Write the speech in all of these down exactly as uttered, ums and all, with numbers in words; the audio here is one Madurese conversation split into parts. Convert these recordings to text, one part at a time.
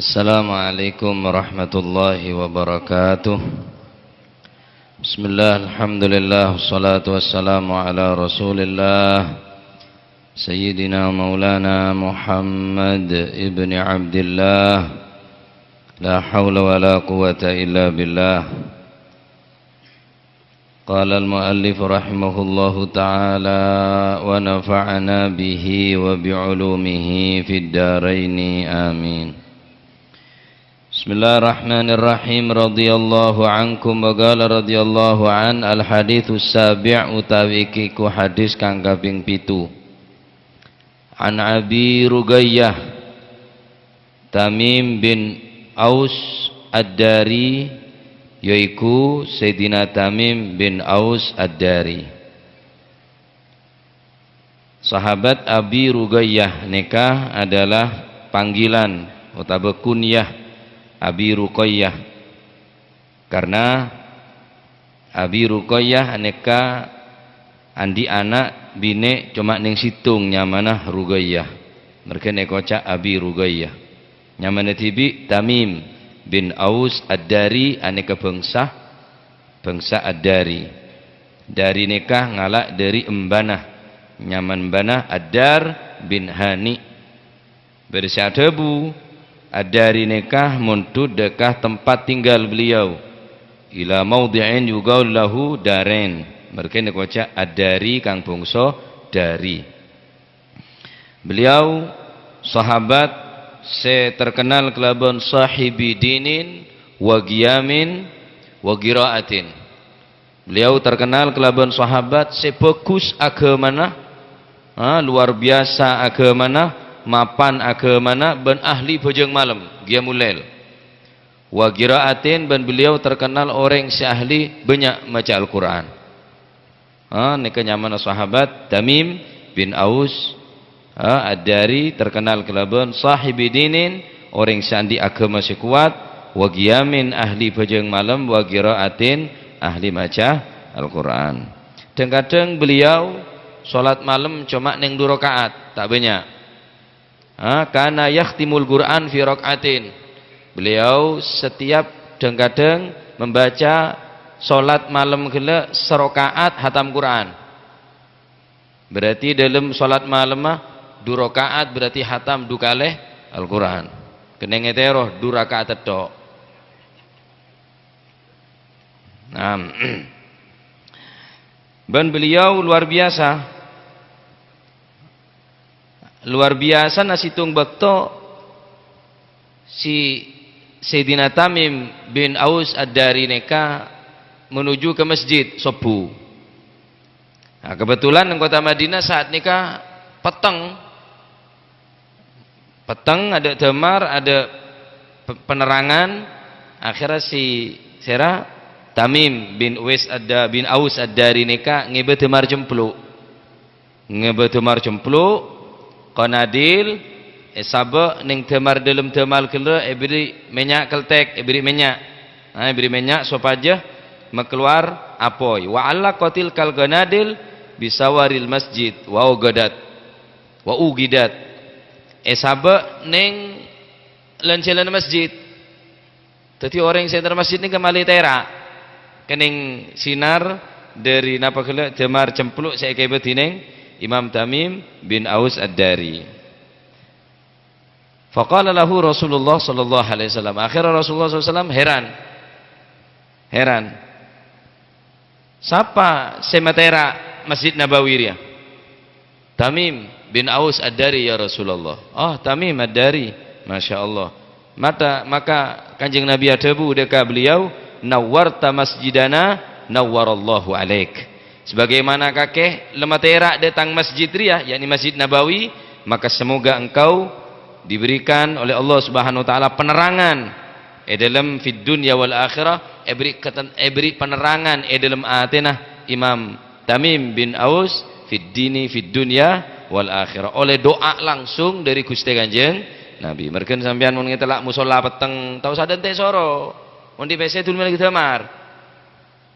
Assalamualaikum warahmatullahi wabarakatuh. Bismillah, alhamdulillah, wassalatu wassalamu ala rasulillah, Sayyidina Maulana Muhammad ibni Abdillah. La haula wa la quwwata illa billah. Qala al-muallif rahimahullahu ta'ala wa nafa'ana bihi wa bi ulumihi fid daraini, amin. Bismillahirrahmanirrahim. Radhiyallahu ankum wa qala radhiyallahu an. Al-haditsus sabi', utawi iki ku hadis kang kaping pitu. An Abi Ruqayyah, Tamim bin Aus Ad-Dari, yaiku Sayyidina Tamim bin Aus Ad-Dari. Sahabat Abi Ruqayyah nèka adalah panggilan otabâ kunyah Abi Ruqayyah. Karna Abi Ruqayyah nèka andi' ana' binè' coma nèng sèttong nyamana Ruqayyah. Marghâ èkoca' Abi Ruqayyah. Nyamana dhibi' Tamim bin Aus Ad-Dari, anèka bhângsa, bhângsa Ad-Dari. Dari nèka ngala' dhâri embana. Nyamana embana Ad-Dar bin Hani. Bâdâ sè adhâbu, Ad-Dari nèka mondhut dâ' ka tempat tinggal beliau. Ila maudhi'in yuqalu lahu Daren. Marghâ èkoca' Ad-Dari kang bhângsa Dari. Beliau sahabat sè terkenal kalabân sahibi dinin wa qiyamin wa qiraatin. Beliau terkenal kalabân sahabat sè bhâghus aghâmana, ha, luar biasa aghâmana, mapan aghâmana, bân ahli bhâjâng malem, qiyamul lail. Wa qiraatin, bân beliau terkenal orèng sè ahli bânnya' maca Al-Qur'an. Ha, nèka nyamana sahabat Tamim bin Aus, ha, Ad-Dari, terkenal kalabân sahibi dinin, orèng sè andi' aghâma sè kowat, wa qiyamin, ahli bhâjâng malem, wa qiraatin, ahli maca Al-Qur'an. Dhâng-kadhâng beliau salat malem coma nèng du raka'at, ta' bânnya'. Ha, kana yakhtimul Qur'an fi rak'atin. Beliau setiap dhâng-kadhâng membaca salat malem ghellâ' saraka'at hatam Qur'an. Berarti dâlem salat malemma du raka'at, berarti hatam du kalè Al-Qur'an. Kennèng ètèro du raka'at tètto'. Nah. Bân beliau luar biasa. Luar biyasana sèttong bâkto si Sayyidina Tamim bin Aus Ad-Dari nèka menuju ka masjid sobbhu. Nah, kebetulan neng kota Madinah saat nèka petteng. Petteng, adâ' dâmar, adâ' pe-, penerangan. Akhirnya si sèra Tamim bin Uwais Ad-Da-, bin Aus Ad-Dari nèka ngèbâ dâmar cemplo'. Ngèbâ dâmar cemplo', qanadil, èsabâ' neng dâmar dâlem dâmar ghellâ' èbèrri' mènnya' keltek, èbèrri' mènnya'. Nah, èbèrri' mènnya' sopajâ makalowar apoy. Wa 'allaqatil kal qanadil bisawaril masjid wa uqidat. Wa uqidat. Èsabâ' neng lan-jhâlânna masjid. Dhâddhi orèng sè èntar masjid nèka malè tèra'. Kennèng sinar dâri napa ghellâ' dâmar cemplo' sè èkèbâ dhinèng Imam Tamim bin Aus Ad-Dari. Faqala lahu Rasulullah sallallahu alaihi wasallam. Akhirnya Rasulullah sallallahu alaihi wasallam heran. Heran. Sapa sè matèra' Masjid Nabawi rèya? Tamim bin Aus Ad-Dari, ya Rasulullah. Oh, Tamim Ad-Dari. Masya Allah. Mata-, maka Kanjeng Nabi adhâbu dâ' ka beliau, "Nawwarta masjidana, nawwarallahu alaik." Sebagaimana kakè la matèra' dâteng masjid rèya, yakni Masjid Nabawi, maka semoga engkau diberikan oleh Allah Subhanahu wa Ta'ala penerangan è dâlem fid dunya wal akhirah, èbèrri' keten-, èbèrri' penerangan è dâlem atèna Imam Tamim bin Aus fid dini fid dunya wal akhirah. Oleh doa langsung dâri Ghustè Kanjeng Nabi. Mèrgân sampèyan mon ngètella' mosolla petteng, ta' osa dântè' soro. Mon dhi' pèssè dulmè lagi dâmar.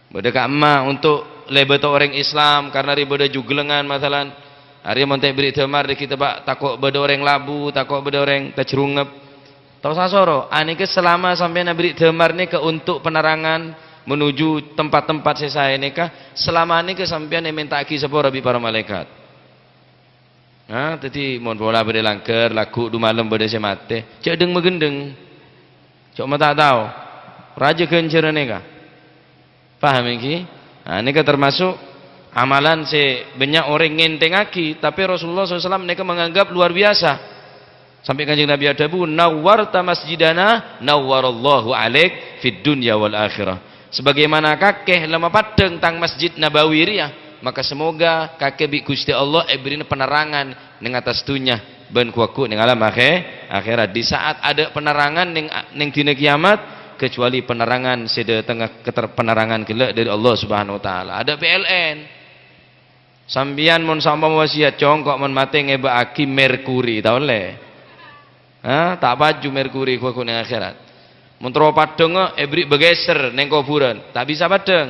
Bâdâ ka'emma untuk lèbât orèng Islam, karna rè bâdâ juglengan, masalan. Arèya mon ta' èbèrri' dâmar, dâgghi' teppa' tako' bâdâ orèng labu, tako' bâdâ orèng tajrungep. Tao sasoro, anèka selama sampèyan aberri' damar nèka untuk penerangan menuju tempat-tempat sè saè nèka, selama nèka sampèyan èmènta'aghi sapora bi' para malaèkat. Nah, dhâddhi mon pola bâdâ langghâr, lagghu' du malem bâdâ sè matè, jhâ' dhâng-maghândhâng. Jhâ' ma' ta' tao. Rajâ ghânjhârân nèka. Paham ènggi? Nah, nèka termasuk amalan sè bânnya' orèng ngènthèngngaghi, tapè Rasulullah sallallahu alaihi wasallam nèka menganggap luar biasa. Sampè' Kanjeng Nabi adhâbu, "Nawwarta masjidana, nawwarallahu alaik fid dunya wal akhirah." Sebagaimana kakè la mapaddhâng tang Masjid Nabawi rèya, maka semoga kakè bi' Ghustè Allah èbherri'ana penerangan neng attas dhunnya bân ghu-lagghu' neng alam akhè-, akhèrat. Di saat adâ' penerangan neng, neng dina kiamat, kecuali penerangan sè dâtengnga keter-, penerangan ghellâ' dâri Allah Subhanahu wa Ta'ala. Adâ' P L N. Sampèyan mon saompama wasiyat, "Cong, ko' mon matè ngèbâ'aghi merkuri," ta' ollè. Ha? Ta' paju merkuri ghu-lagghu' neng akhèrat. Mon terro paddhângnga èbherri' bâghèsèr neng kobhurân, ta' bisa paddhâng.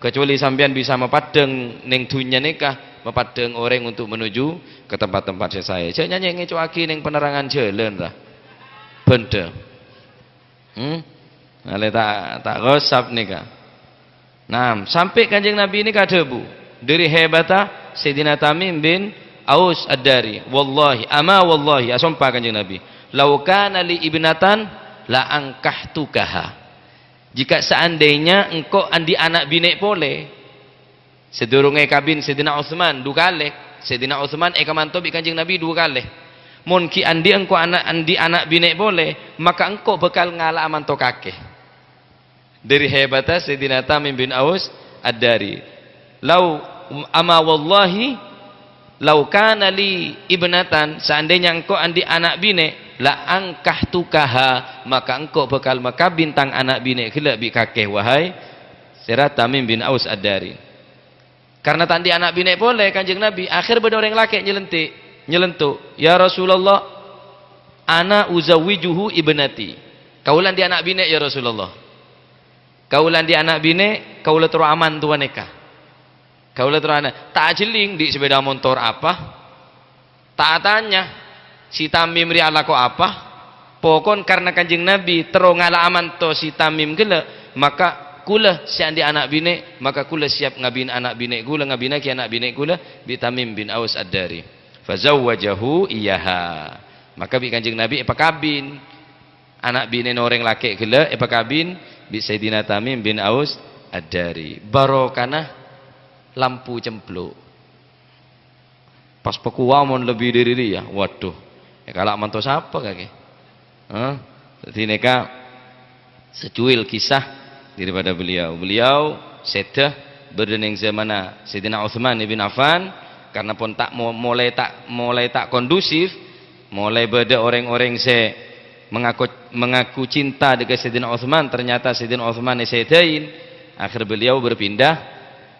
Kecuali sampèyan bisa mapaddhâng neng dhunnya nèka, mapaddhâng orèng untuk menuju ke tempat-tempat sè saè. Jhâ' nyanyè ngèco'aghi neng penerangan jhâlân, ra. Bhândhâ. Hmm? Ngalè ta', ta' ghosap nèka. Naam, sampè' Kanjeng Nabi nèka adhâbu, dâri hèbâtta Sayyidina Tamim bin Aus Ad-Dari, "Wallahi, ama wallahi," asompa Kanjeng Nabi, "lau kana li ibnatan la ankahtukaha." Jika seandainya engko' andi' ana' binè' polè, sadurungnga èkabin Sayyidina Utsman du kalè, Sayyidina Utsman èkamanto bi' Kanjeng Nabi du kalè. "Mon ghi' andi' engko' ana', andi' ana' binè' polè, maka engko' bhâkal ngala'a manto kakè." Dâri hèbâtta Sayyidina Tamim bin Aus Ad-Dari. "Lau, ama wallahi, lau kana li ibnatan, seandainya engko' andi' ana' binè', la ankahtukaha, maka engko' bhâkal makabin tang ana' binè' ghellâ' bi' kakè, wahai sèra Tamim bin Aus Ad-Dari." Karena ta' andi' ana' binè' polè Kanjeng Nabi, akhèr bâdâ orèng lakè' nyelenti', nyelentu', "Ya Rasulullah, ana uzawwijuhu ibnati." Kaulâ andi' ana' binè', ya Rasulullah. Kaulâ andi' ana' binè', kaulâ terro aman towa nèka. Kaulâ terro ana-, ta' ajhelling andi' sepeda motor apa. Ta' atanya, si Tamim rèya alako apa? Pokon karna Kanjeng Nabi terro ngala'a manto si Tamim ghellâ', maka kulâ sè andi' ana' binè', maka kulâ siap ngabin ana' binè' kulâ, ngabinaghi ana' binè' kulâ bi' Tamim bin Aus Ad-Dari. Fazawwajahu iyyaha. Maka bi' Kanjeng Nabi èpakabin. Ana' binèna orèng lakè' ghellâ' èpakabin bi' Sayyidina Tamim bin Aus Ad-Dari. Barokana lampu cempluk. Pas pakowa mon lebbi dâri rèya, waduh, èkala' manto sapa kakè? Hah? Dhâddhi nèka sacuil kisah daripada beliau. Beliau sèdhâ bâdâ neng zamanna Sayyidina Utsman bin Affan, karna pon ta' mo-, molaè ta', molaè ta' kondusif, molaè bâdâ orèng-orèng sè mengaku, mengaku cinta dâ' ka Sayyidina Utsman, ternyata Sayyidina Utsman èsèdhâi. Akhèr beliau berpindah,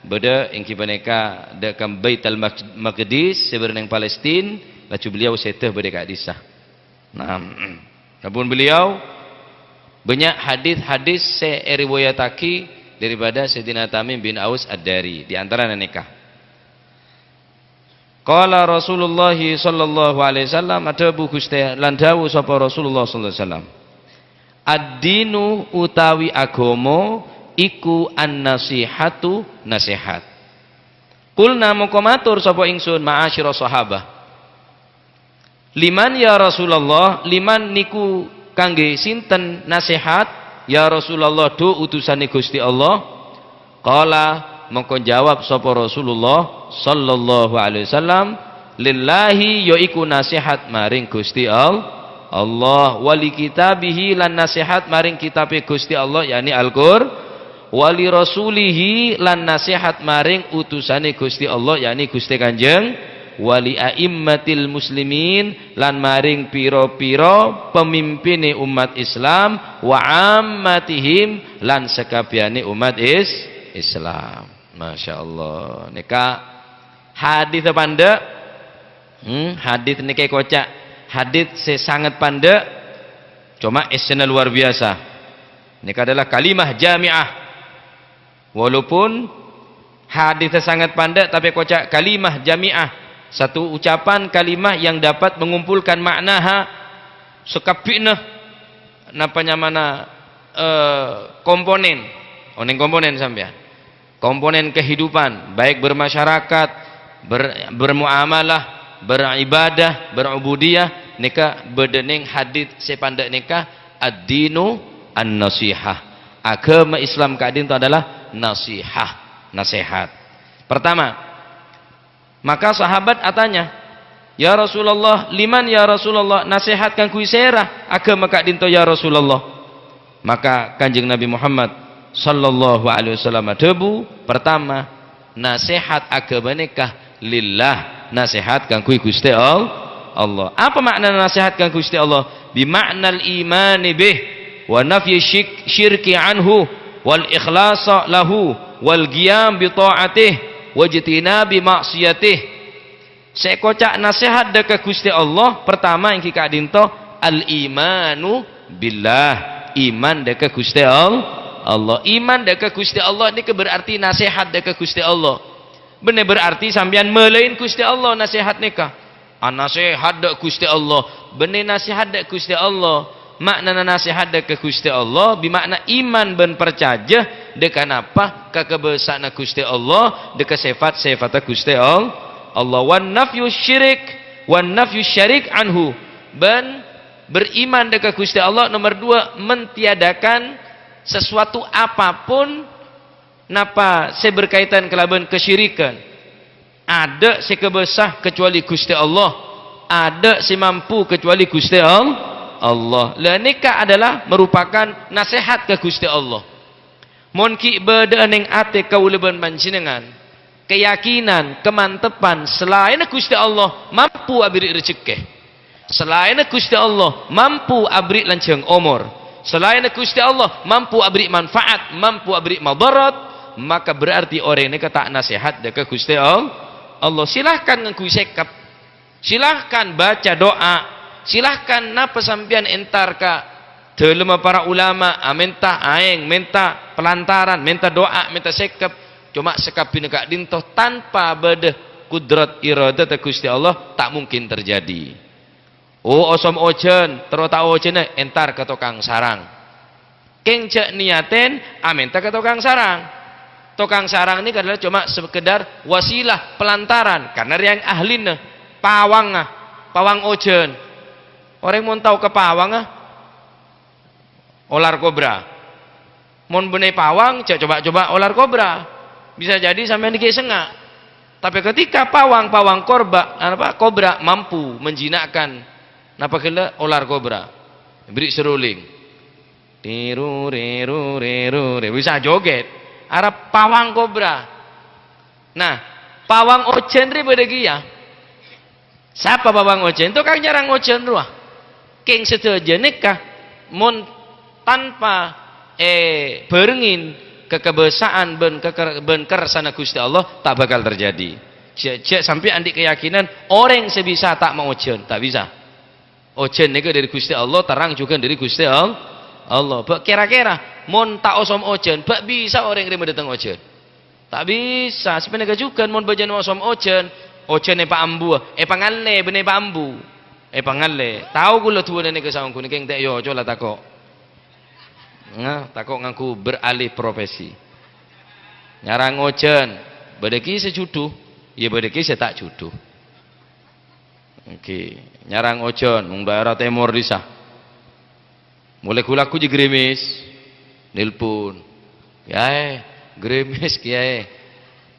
bâdâ ènggi panèka dâ' ka Baitul Maq-, Maqdis sè bâdâ neng Palestin, laju beliau sèdhâ bâdâ ka'dissa'. Nah, adapun beliau, bânnya' hadis-hadis sè èriwayattaghi daripada Sayyidina Tamim bin Aus Ad-Dari, di antarana nèka. Qala Rasulullah sallallahu alaihi wasallam, adhâbu Ghustè, lan dhâbu sapa Rasulullah sallallahu alaihi wasallam, "Ad-dinu utawi aghâma iku an-nasihatu, nasèhat." Qulna, mongko matur sapa ingsun, ma'asyira sahabah, "Liman ya Rasulullah, liman niku kanggè sinten nasèhat, ya Rasulullah, dhu utusanè Ghustè Allah?" Qala, mongko jawab sapa Rasulullah sallallahu alaihi wasallam, "Lillahi," yaiku nasèhat maring Ghustè Al-, Allah, "wa li kitabihi," lan nasèhat maring kitabbhâ Ghustè Allah, yakni Al-Qur-, "wa li rasulihi," lan nasèhat maring utusanè Ghustè Allah, yakni Ghustè Kanjeng, "wa li a'immatil muslimin," lan maring pira-pira pamimpinè ommat Islam, "wa ammatihim," lan sakabbiyanè ommat Is-, Islam. Masya Allah. Nèka hadis pandhâ'. Hmm, hadis nèka koca' hadis sè sanget pandhâ', coma èssèna luar biasa. Nèka adalah kalimah jami'ah. Walaupun hadisnya sangat pandhâ', tapè koca' kalimah jami'ah, satu ucapan kalimah yang dapat mengumpulkan ma'naha sakabbhiyânna. napa nyamana, eh, komponen. Onèng komponen sampèyan. Komponen kehidupan, baik bermasyarakat, ber-, bermuamalah, beribadah, berubudiyah, nèka bâdâ nèng hadits sè pandâ' nèka, "Ad-dinu an-nasihah." Agama Islam ka'dinto adalah nasihah, nasehat. Pertama, maka sahabat atanya, "Ya Rasulullah, liman ya Rasulullah, nasehat kaangghuy sèra agama ka'dinto ya Rasulullah?" Maka Kanjeng Nabi Muhammad sallallahu alaihi wasallam adhâbu, pertama, nasehat agama nèka lillah, nasehat kaangghuy Ghustè Al-, Allah. Apa ma'nana nasehat kaangghuy Ghustè Allah? "Bima'nal imani bih, wa nafyi syik-, syirki anhu, wal ikhlasa lahu, wal qiyam bi ta'atih, wajtinabi ma'siyatih." Sè èkoca' nasehat dâ' ka Ghustè Allah, pertama èngghi ka'dinto, al-imanu billah, iman dâ' ka Ghustè Al-, Allah. Iman dâ' ka Ghustè Allah nèka berarti nasehat dâ' ka Ghustè Allah. Bânnè berarti sampèyan malaèn Ghustè Allah nasehat nèka. Anasehat dâ' Ghustè Allah. Bânnè nasehat dâ' Ghustè Allah. Ma'nana nasehat dâ' ka Ghustè Allah, bima'na iman bân parcajâ dâ' ka napa? Ka kabâsa'anna Ghustè Allah, dâ' ka sèfat-sèfatta Ghustè Al-, Allah. Wan nafyu syirik, wan nafyu syarik anhu. Bân beriman dâ' ka Ghustè Allah, nomor dua, mentiadakan sesuatu apapun napa sè berkaitan kalabân kasyirikan. Adâ' sè kabâsa kecuali Ghustè Allah. Adâ' sè mampu kecuali Ghustè Al-, Allah. La nèka adalah merupakan nasehat ka Ghustè Allah. Mon ghi' bâdâ'â neng atè kaulâ bân panjhennengngan, keyakinan, kamantepan, salaènna Ghustè Allah mampu aberri' rejekkè. Salaènna Ghustè Allah mampu aberri' lanjhâng omor. Salaènna Ghustè Allah mampu aberri' manfaat, mampu aberri' madarat, maka berarti orèng nèka ta' nasehat dâ' ka Ghustè All-, Allah. Silahkan ngangghuy sèkep. Silahkan baca doa. Silahkan napa sampèyan entar ka dâlemma para ulama, amènta aèng, mènta pelantaran, mènta doa, mènta sèkep. Coma sakabbhiyânna ka'dinto tanpa bâdâ kudrat iradat Ghustè Allah, ta' mungkin terjadi. Oh, osom ojhân, terro ta' ojhânna, entar ka tokang sarang. Kèng jhâ' niyatèn amènta ka tokang sarang. Tokang sarang nèka adalah coma sekedar wasilah, pelantaran, karena rèng ahlina, pawangnga, pawang ojhân. Orèng mon tao ka pawangnga, olar kobra. Mon bânnè pawang, jhâ' coba-coba olar kobra. Bisa jadi sampèyan ghi' senga'. Tapè ketika pawang-pawang korba-, apa, kobra mampu menjinakkan, napa ghellâ', olar kobra. Bherri' seruling. Tiru, riru, riru, riru. Bisa joget. Arep pawang kobra. Nah, pawang ojhân rè bâdâ kèya. Sapa pawang ojhân? Tokang nyarang ojhân rowa. Kèng sadhâjâ nèka mon tanpa èbhârengngin kakabâsa'an bân kaker-, bân kersana Ghustè Allah, ta' bhâkal terjadi. Jhâ', jhâ' sampè' andi' keyakinan orèng sè bisa ta' maojhân, ta' bisa. Ojhân nèka dâri Ghustè Allah, terang jhughân dâri Ghustè All-, Allah. Bâ' kèra-kèra mon ta' osom ojhân, bâ' bisa orèng rèma dâteng ojhân? Ta' bisa, sapanèka jhughân mon bâjâna osom ojhân, ojhân èpaambuwâ, èpangallè bânnè èpaambu. Èpangallè. Tao kaulâ duwâna nèka saongghuna kèng ta' èyoco la tako'. Nah, tako' ngangghu beralih profesi. Nyarang ojhân, bâdâ ghi' sè jhudhu, iyâ bâdâ ghi' sè ta' jhudhu. Èngghi, nyarang ojhân, mong daerah tèmor dissa. Molaè ghu-lagghu jiyâ ghremmes, nelpon. "Kèyaè, ghremmes, Kèyaè."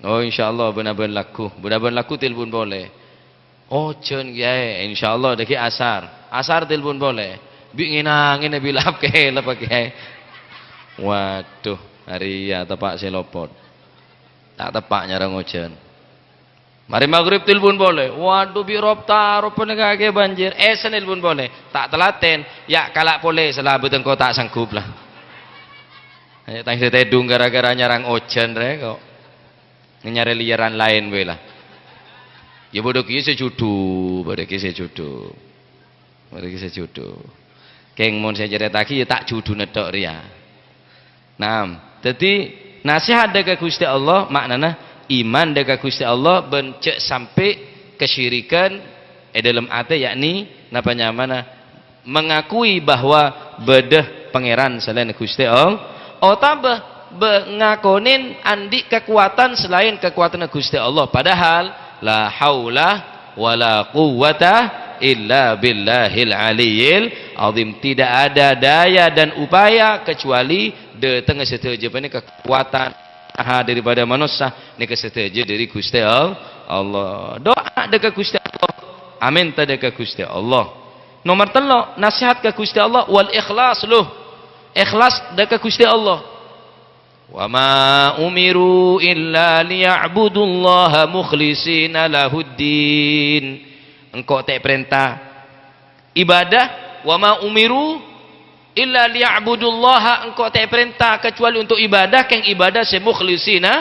"Oh, insyaallah, bân-abân lagghu." Bân-abân lagghu telpon polè. "Ojhân, Kèyaè." "Insyaallah, dâgghi' asar." Asar telpon polè. "Bi' ngèn-angèn bilâp kèlèp, Kèyaè." Waduh, arèya teppa' sè lopot. Ta' teppa' nyarang ojhân. Marè maghrib telpon polè. "Waduh, bi' ropta, ropta nèka kèyaè banjir." Èssèna telpon polè. Ta' telatèn, yâ kala' polè salabât engko' ta' sanggup la. Ayo tang sè tèdung gara-gara nyarang ojhân rè ko'. Nyarè liyaran laèn bhâi la. Yâ bâdâ ghi' sè jhudhu, bâdâ ghi' sè jhudhu. Bâdâ ghi' sè jhudhu. Kèng mon sè ècarèta'aghi yâ ta' jhudhuna tok rèya. Naam. Dhâddhi, nasehat dâ' ka Ghustè Allah, ma'nana iman dâ' ka Ghustè Allah bân jhâ' sampè' kasyirikan è dâlem atè, yakni napa nyamana mengakui bahwa bâdâ pangèran salaènna Ghustè Allah, otabâ bâ-, ngakonèn andi' kakowadhân salaèn kakowadhânna Ghustè Allah. Padahal, la haula wala quwwata illa billahil aliyyil azim. Tidak ada daya dan upaya kecuali dâtengnga sadhâjâ panèka kakowadhân daripada manossa, nèka sadhâjâ dâri Ghustè Al-, Allah. Du'a dâ' ka Ghustè Allah, amènta dâ' ka Ghustè Allah. Nomer tello', nasèhat ka Ghustè Allah, wal ikhlas, lu. Ikhlas dâ' ka Ghustè Allah. "Wa ma umiru illa liya'budullaha mukhlishina lahuddin." Engko' ta' èparènta ibadah, "Wa ma umiru illa liya'budullaha," engko' ta' èparènta kecuali untuk ibadah, kèng ibadah sè mukhlishina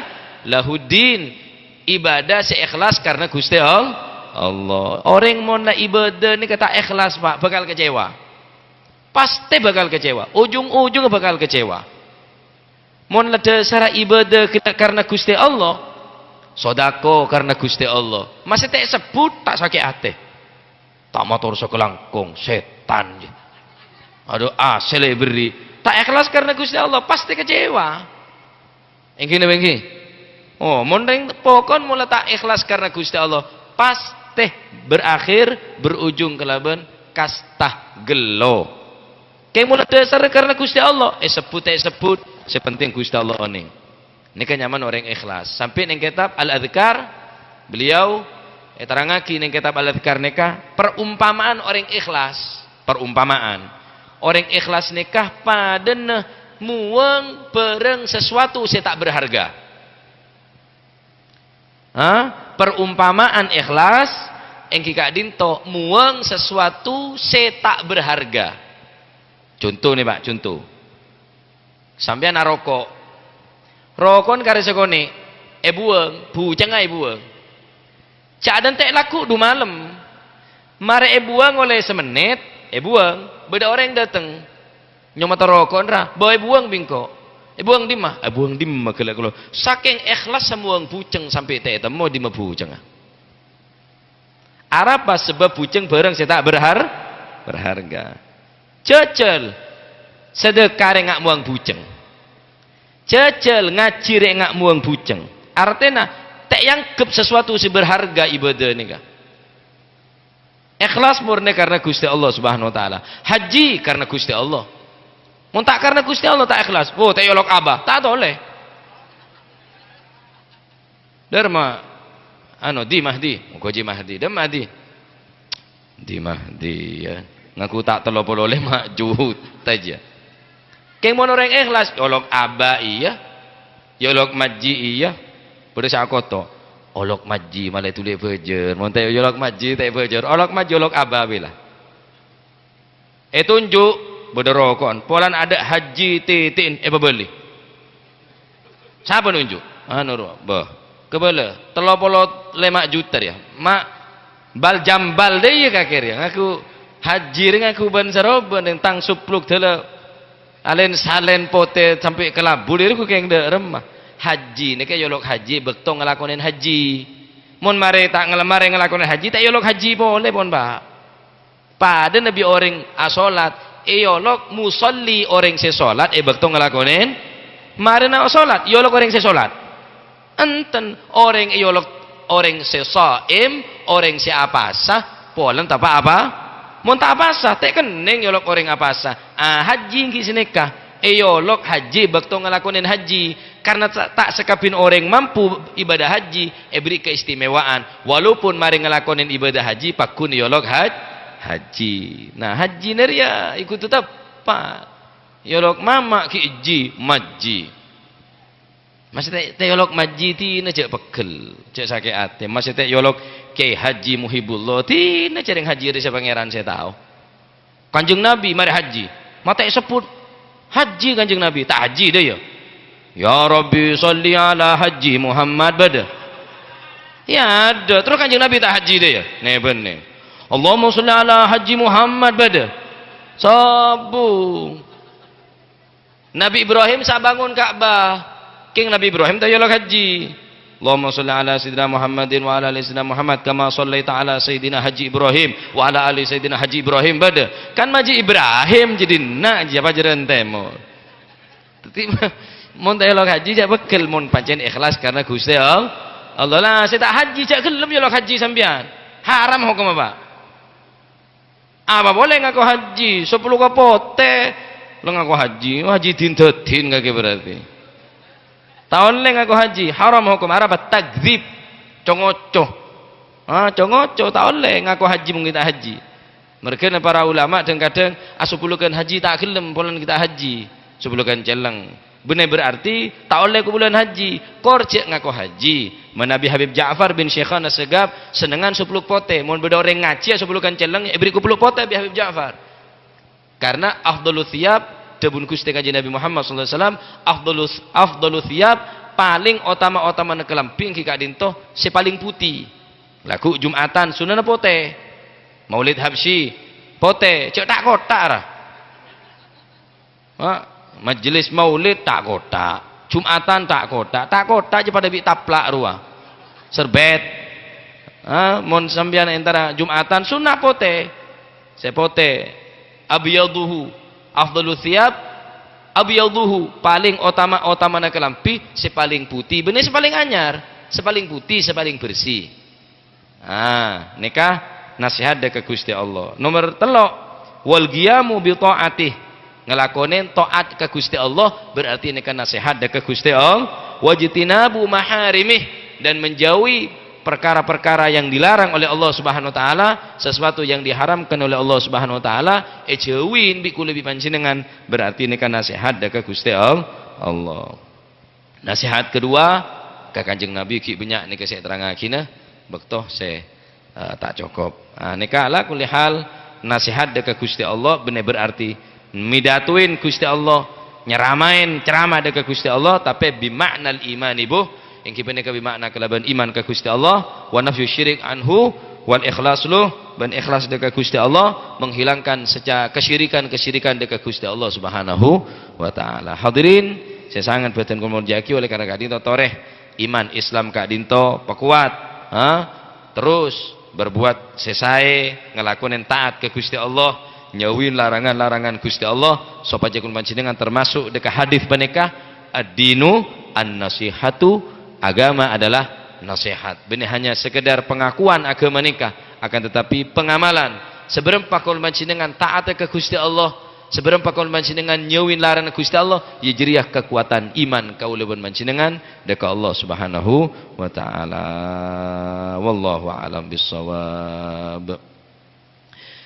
lahuddin, ibadah sè ikhlas karena Ghustè All-, Allah. Orèng mon la ibadah nèka ta' ikhlas, Pak, bhâkal kecewa. Pastè bhâkal kecewa. Ujung-ujungnya bhâkal kecewa. Mon la dhâsarra ibadah kita karena Ghustè Allah, sodako karena Ghustè Allah, masè ta' èsebbhut, ta' sakè' atè. Ta' mator sakalangkong, sètan. Adu, asè la èberri'. Ta' ikhlas karena Ghustè Allah, pastè kecewa. Èngghi napa èngghi? Oh, mon rèng pokon mola ta' ikhlas karena Ghustè Allah, pastè berakhir, berujung kalabân kasta ghellu. Kèng mola dhâsarra karena Ghustè Allah, èsebbhut ta' èsebbhut, sè penting Ghustè Allah onèng. Nèka nyamana orèng ikhlas. Sampè' neng kètab Al-Adzkar, beliau èterrangngaghi neng kètab Al-Adzkar nèka, perumpamaan orèng ikhlas. Perumpamaan. Orèng ikhlas nèka padâna muwâng bhârâng sesuatu sè ta' berharga. Ha? Perumpamaan ikhlas èngghi ka'dinto muwâng sesuatu sè ta' berharga. Conto nè, Pak, conto. Sampèyan aroko'. Roko'en karè sakonè', èbuwâng, bhucèngnga èbuwâng. Ca'dinto lagghu' dhu malem. Marè èbuwâng ollè samennit, èbuwâng. Bâdâ orèng dâteng. Nyomata roko'en ra, "Bâ, èbuwâng bi' engko'." "Èbuwâng dimma?" "Èbuwâng dimma ghellâ' kaulâ." Sakèng ikhlassa muwâng bhucèng sampè' ta' ètemmo dimma bhucèngnga. Arapa? Sabâb bhucèng bhârâng sè ta' berhar-, berharga. Jhâjhâl, sadhâka rèng nga' muwâng bhucèng. Jhâjhâl, ngajhi rèng nga' muwâng bhucèng. Artèna, ta' èangghep sesuatu sè berharga ibadah nèka. Ikhlas mornè karena Ghustè Allah Subhanahu wa Ta'ala. Hajji karena Ghustè Allah. Mon ta' karena Ghustè Allah, ta' ikhlas. Oh, ta' èolok Abah. Ta' tolè. Dârma, ano, Di Mahdi. Moghâ Ji Mahdi. Dâ' Mahdi. Di Mahdi, ya. Ngaku ta' tello polo lèma juta jâ. Kèng mon orèng ikhlas, èolok Abah, iyâ. Èolok Majji, iyâ. Bâdâ sè akoto'. Olok Majji, malè dhuli bhâjâr. Mon ta' èolok Majji, ta' bhâjâr. Olok Majji, olok Abah, bilâ. Ètonjhu', bâdâ roko'en. Polana adâ' Hajji titi'en èpabâli. Sapa nonjhu'? Anu rowa, bâh. Kabâlâ, tello polo lèma juta rèya. Ma' bal-jambal dâ' iyâ kakè rèya. Ngaku Hajji rèya ngaku bân saroba neng tang supluk dâlâ. Alèn-salèn potè sampè' kalabu dâri ku kèng dâ' remma. Hajji nèka èolok Hajji bâkto ngalakonè hajji. Mon marè ta' ngala-, marè ngalakonè hajji, ta' èolok hajji polè, pon, Pak. Padâna bi' orèng asolat, èolok musolli orèng sè solat è bâkto ngalakonè. Marèna asolat, èolok orèng sè solat. Enten, orèng èolok orèng sè shaim, orèng sè apasa, polana ta' pa-apa. Mon ta' apasa, ta' kennèng èolok orèng apasa. Ah, hajji ghi' sanèka. Èolok hajji bâkto ngalakonè hajji. Karna ta-, ta' sakabbhiyân orèng mampu ibadah hajji èberri' keistimewaan, walaupun marè ngalakonè ibadah hajji pagghun èolok haj-, hajji. Nah, hajjina rèya èkodu teppa'. Èolok mama' ghi' ji, majji. Masè ta' èolok majji, dina jhâ' peggel, jhâ' sakè' atè. Masè ta' èolok Kyai Haji Muhibullah, dina jhâ' rèng hajji rèya sè Pangèran sè tao. Kanjeng Nabi marè hajji, ma' ta' èsebbhut hajji Kanjeng Nabi, ta' hajji dâ' iyâ. "Ya Rabbi, sholli ala Haji Muhammad," bâdâ? Iyâ, adâ. Terros Kanjeng Nabi ta' hajji dâ' iyâ? Nè-bânnè. "Allahumma sholli ala Haji Muhammad," bâdâ? Sobbhu. Nabi Ibrahim sè abângon Ka'bah. Kèng Nabi Ibrahim ta' èolok hajji. Allahumma shalli ala sayyidina Muhammadin wa ala ali sayyidina Muhammad kama shallaita ala sayyidina Haji Ibrahim wa ala ali sayyidina Haji Ibrahim. Bâdâ. Kan Haji Ibrahim jadi na' jâ-, pajârân tèmor. Dhâddhi, mon ta' èolok haji, jâ' pegghel mon pancèn ikhlas karna Ghustè All-, Allah. Lah, sè ta' haji, jâ' ghellem èolok haji sampèyan. Haram hokomma, Pak. Apa polè ngako haji, sapolo kapotè, la ngako haji, oh, haji din-dadin kakè berarti. Ta' ollè ngako haji, haram hokom Arab, takdzib, co-ngoco. Ah, co-ngoco, ta' ollè ngako haji mon ghi' ta' haji. Mergana para ulama dhâng-kadhâng asapolokan haji ta' ghellem polana ghi' ta' haji, sapolokan celleng. Bânnè berarti ta' ollè kobulan haji, kor jâ' ngako haji. Manabi Habib Ja'far bin Syekhana Segaf sennengngan sapolo potè, mon bâdâ orèng ngajhi sapolokan celleng, èberri' sapolo potè bi' Habib Ja'far. Karna afdhalus tsiyab, dhâbuna Ghustè Kanjeng Nabi Muhammad sallallahu alaihi wasallam, afdhalus, afdhalus tsiyab, palèng otama-otamana kalambhi èngghi ka'dinto sè palèng putè. Lagghu' Jum'atan, sunnana potè. Maulid Habsyi, potè, jâ' ta'-kotta', ra. Ha? Majelis maulid ta'-kotta', Jum'atan ta'-kotta', ta'-kotta' jâ' padâ bi' tapla' rowa. Serbet. Ha? Mon sampèyan entara Jum'atan sunnah potè. Sè potè. Abyadhuhu. Afdhalus tsiyab abyadhuhu. Palèng otama-otamana kalambhi sè palèng putè. Bânnè sè palèng anyar. Sè palèng putè, sè palèng bersè. Ah, nèka nasèhat dâ' ka Ghustè Allah. Nomer tello', wal qiyamu bi tha'atih. Ngalakonè taat ka Ghustè Allah, berarti nèka nasèhat dâ' ka Ghustè Allah. Wajtinabu maharimih, dan menjauhi perkara-perkara yang dilarang oleh Allah Subhanahu wa Ta'ala, sesuatu yang diharamkan oleh Allah Subhanahu wa Ta'ala, èjhâuwi bi' kaulâ bi' panjhennengngan, berarti nèka nasèhat dâ' ka Ghustè All-, Allah. Nasèhat kedua, ka Kanjeng Nabi ghi' bânnya' nèka sè èterrangaghina, bâkto sè, eh, ta' cokop. Ah, nèka ala kulli hal, nasèhat dâ' ka Ghustè Allah, bânnè berarti midatoin Ghustè Allah, nyaramaèn ceramah dâ' ka Ghustè Allah, tapè bi ma'nal imani, Bu, èngghi panèka bi ma'na kalabân iman ka Ghustè Allah, wa nafyu syirik anhu, wal ikhlas lu, bân ikhlas dâ' ka Ghustè Allah, menghilangkan seca-, kesyirikan-kesyirikan dâ' ka Ghustè Allah Subhanahu wa Ta'ala. Hadirin, sè sanget bhâdhân kaulâ molja'aghi, oleh karana ka'dinto torè iman Islam ka'dinto pakowat, ha? Terros berbuat sè saè, ngalakonè taat ka Ghustè Allah, nyauwi larangan-larangan Ghustè Allah, sopajâ kaulâ panjhennengngan termasuk dâ' ka hadis panèka, "Ad-dinu an-nasihatu," agama adalah nasihat. Bânnè hanya sekedar pengakuan agama nèka, akan tetapi pengamalan, sabârâmpa kaulâ panjhennengngan taat ka Ghustè Allah, sabârâmpa kaulâ panjhennengngan nyauwi larangan Ghustè Allah, ya jârèya kakowadhân iman kaulâ bân panjhennengngan dâ' ka Allah Subhanahu wa Ta'ala. Wallahu a'lam bissawab.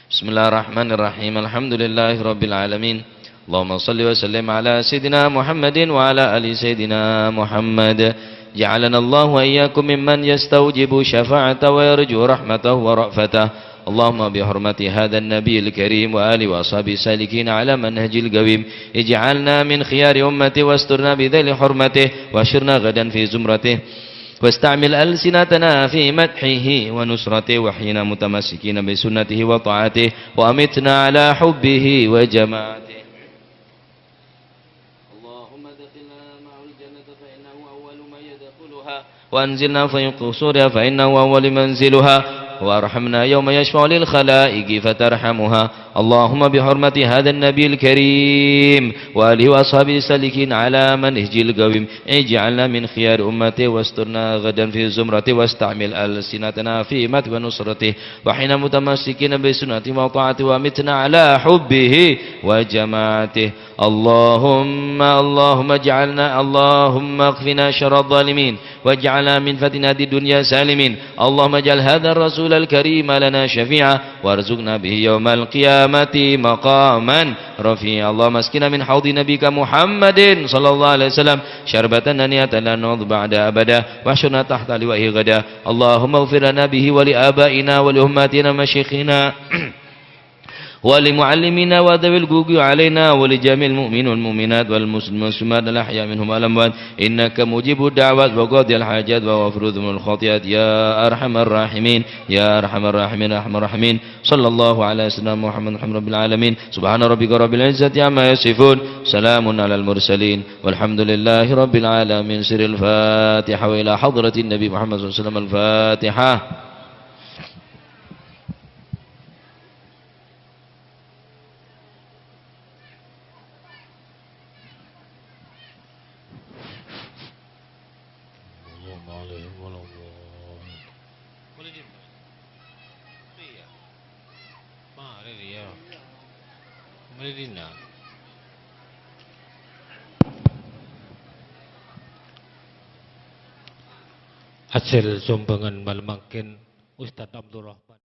Bismillahirrahmanirrahim. Alhamdulillahirabbil alamin. Allahumma shalli wa sallim ala sayyidina Muhammadin wa ala ali sayyidina Muhammad. Ja'alana Allahu wa iyyakum mimman yastaujibu syafa'ata wa yarju rahmatahu wa ra'fatah. Allahumma bi hurmati hadzan nabiyil karim wa ali wa ashabi salikin ala manhajil qawim. Ij'alna min khiyari ummati wasturna bi dhilli hurmatih wa syurna ghadan fi zumratih. واستعمل ألسنتنا في مدحه ونصرته وأحينا متمسكين بسنته وطاعته وأمتنا على حبه وجماعته. اللهم أدخلنا معه الجنة فإنه أول من يدخلها، وأنزلنا فوق سورها فإنه أول منزلها، وارحمنا يوم يشفع للخلائق فترحمها. اللهم بحرمة هذا النبي الكريم وآله وأصحابه السالكين على منهجه القويم اجعلنا من خيار أمته واسترنا غدا في زمرته واستعمل ألسنتنا في مدحه ونصرته وأحينا متمسكين بسنته وطاعته وأمتنا على حبه وجماعته. اللهم، اللهم اجعلنا، اللهم اكفنا شر الظالمين. واجعلنا من فتنة الدنيا سالمين. اللهم اجعل هذا الرسول الكريم لنا شفيعا، وارزقنا به يوم القيامة مقاما رفيعا. اللهم اسقنا من حوض نبيك محمد صلى الله عليه وسلم شربة هنيئة لا نظمأ بعدها أبدا، واحشرنا تحت لوائه غدا. اللهم اغفر لنا به ولآبائنا ولأمهاتنا ومشايخنا ولمعلمينا وذوي الحقوق علينا ولجميع المؤمنين والمؤمنات والمسلمين والمسلمات الأحياء منهم والأموات إنك مجيب الدعوات وقاضي الحاجات وغافر الذنوب والخطيئات يا أرحم الراحمين يا أرحم الراحمين يا أرحم الراحمين. صلى الله على سيدنا محمد الحمد رب العالمين. سبحان ربك رب العزة عما يصفون. سلام على المرسلين والحمد لله رب العالمين. سر الفاتحة وإلى حضرة النبي محمد صلى الله عليه وسلم الفاتحة. Hasil sombhângan malem mangkèn, Ustadz Abdurrahman.